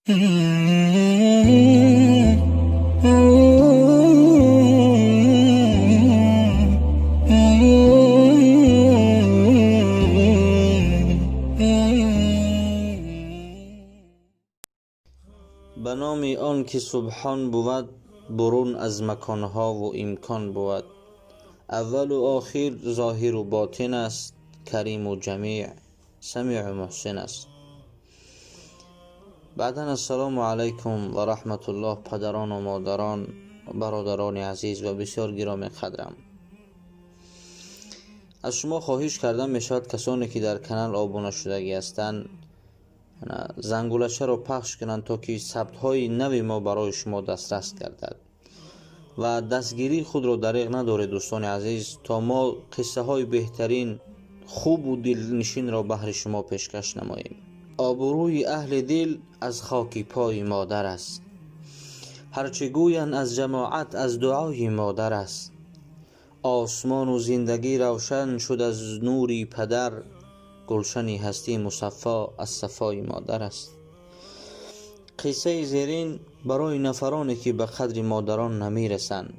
Ба номи он ки субҳон бувад, бурун аз маконҳову имкон бувад, аввалу охир, зоҳиру ботин аст, кариму ҷамеъ, самеъу муҳсин аст. Баъдан ассалому алайкум ва раҳматуллоҳ, падарону модарон, бародарони азиз ва бисёр гиромӣ қадрам. Аз шумо хоҳиш карда мешавад, касоне ки дар канал обуна шудагӣ ҳастанд, зангулачаро пахш кунанд, то ки сабтҳои нави мо барои шумо дастрас гардад ва дастгирии худро дареғ надоред, дӯстони азиз, то мо қиссаҳои беҳтарин, хубу дилнишинро баҳри шумо пешкаш намоем. Обрӯи аҳли дил аз хоки пои модар аст. Ҳарчи гӯянд аз ҷамоат, аз дуои модар аст. Осмону зиндагӣ равшан шуд аз нури падар, гулшани ҳастӣ мусаффо аз сафои модар аст. Қиссаи зерин барои нафароне ки ба қадри модарон намерасанд.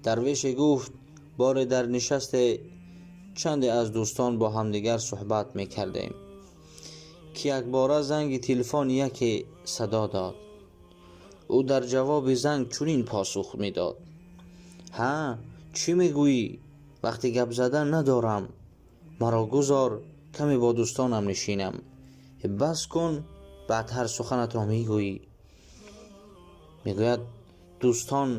Дарвеше гуфт: боре дар нишасте чанде аз дӯстон бо ҳамдигар суҳбат мекардем, ки якбора занги телефон яке садо дод. Ӯ дар ҷавоби занг чунин посух медод: ҳа, чӣ мегӯӣ? Вақти гап задан надорам, маро гузор каме бо дӯстонам нишинам. Бас кун, баъд ҳар суханатро мегӯӣ. Мегӯяд, дӯстон,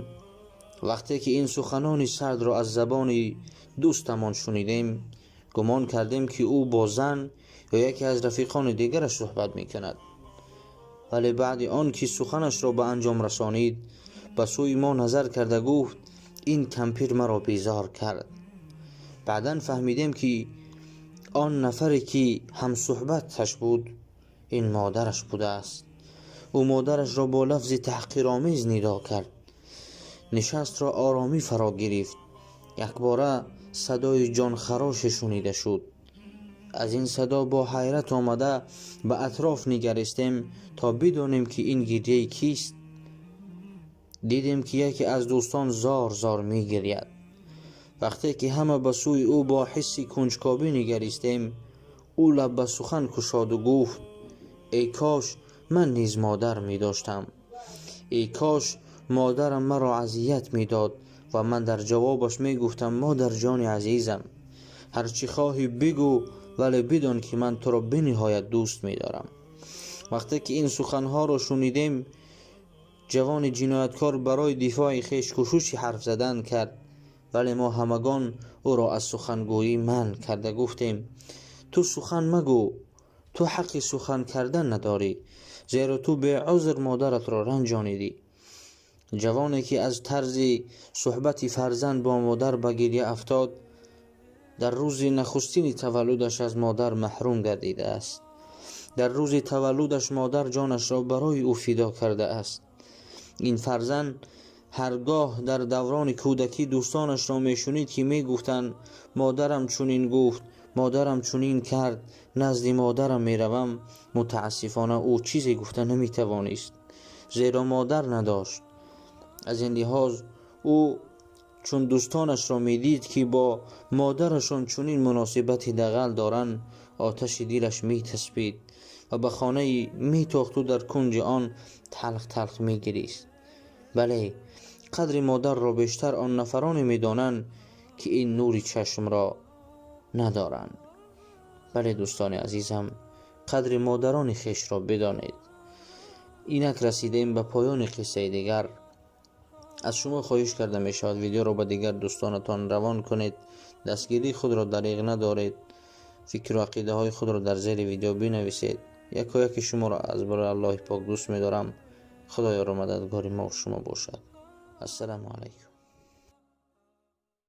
вақте ки ин суханони сардро аз забони дӯстамон шунидем, гумон кардем, ки ӯ бо зан ё яке аз рафиқони дигараш суҳбат мекунад. Вале баъди он ки суханашро ба анҷом расонид, ба сӯи мо назар карда гуфт: ин кампир маро безор кард. Баъдан фаҳмидем, ки он нафаре ки ҳамсуҳбаташ буд, ин модараш будааст. Ӯ модарашро бо лафзи таҳқиромез нидо кард. Нишастро оромӣ фаро гирифт. Якбора садои ҷонхароше шунида шуд. Аз ин садо бо ҳайрат омада ба атроф нигаристем, то бидонем, ки ин гирьяи кист. Дидем, ки яке аз дӯстон зор зор мегиряд. Вақте ки ҳама ба сӯи ӯ бо ҳисси кунҷкобӣ нигаристем, ӯ лаб ба сухан кушоду гуфт: эй кош ман низ модар медоштам, эй кош модарам маро азият медод ва ман дар ҷавобаш мегуфтам: модарҷони азизам, ҳар чӣ хоҳӣ бигӯ, вале бидон, ки ман туро бениҳоят дӯст медорам. Вақте ки ин суханҳоро шунидем, ҷавони ҷинояткор барои дифои хеш кӯшиши ҳарф задан кард, вале мо ҳамагон ӯро аз сухангӯӣ манъ карда гуфтем: ту сухан магӯ, ту ҳаққи сухан кардан надорӣ, зеро ту беузр модаратро ранҷонидӣ. Ҷавоне ки аз тарзи суҳбати фарзанд бо модар ба гирья афтод, дар рӯзи нахустини таваллудаш аз модар маҳрум гардидааст. Дар рӯзи таваллудаш модар ҷонашро барои ӯ фидо кардааст. Ин фарзанд ҳаргоҳ дар даврони кӯдакӣ дӯстонашро мешунид, ки мегуфтанд: модарам чунин гуфт, модарам чунин кард, назди модарам меравам, мутаассифона ӯ чизе гуфта наметавонист, зеро модар надошт. Аз ин лиҳоз ӯ чун дӯстонашро медид, ки бо модарашон чунин муносибати дағал доранд, оташи дилаш метаспид ва ба хонаи метохту дар кунҷи он талх талх мегирист. Бале, қадри модарро бештар он нафароне медонанд, ки ин нури чашмро надоранд. Бале, дӯстони азизам, қадри модарони хешро бидонед. Инак расидем ба поёни қиссаи дигар. Аз шумо хоҳиш карда мешавад, видеоро ба дигар дӯстонатон равон кунед, дастгирии худро дареғ надоред, фикру ақидаҳои худро дар зери видео бинависед. Якояки шуморо аз барои Аллоҳи пок дӯст медорам. Худо ёру мададгори мо шумо бошад. Ассалому алайкум.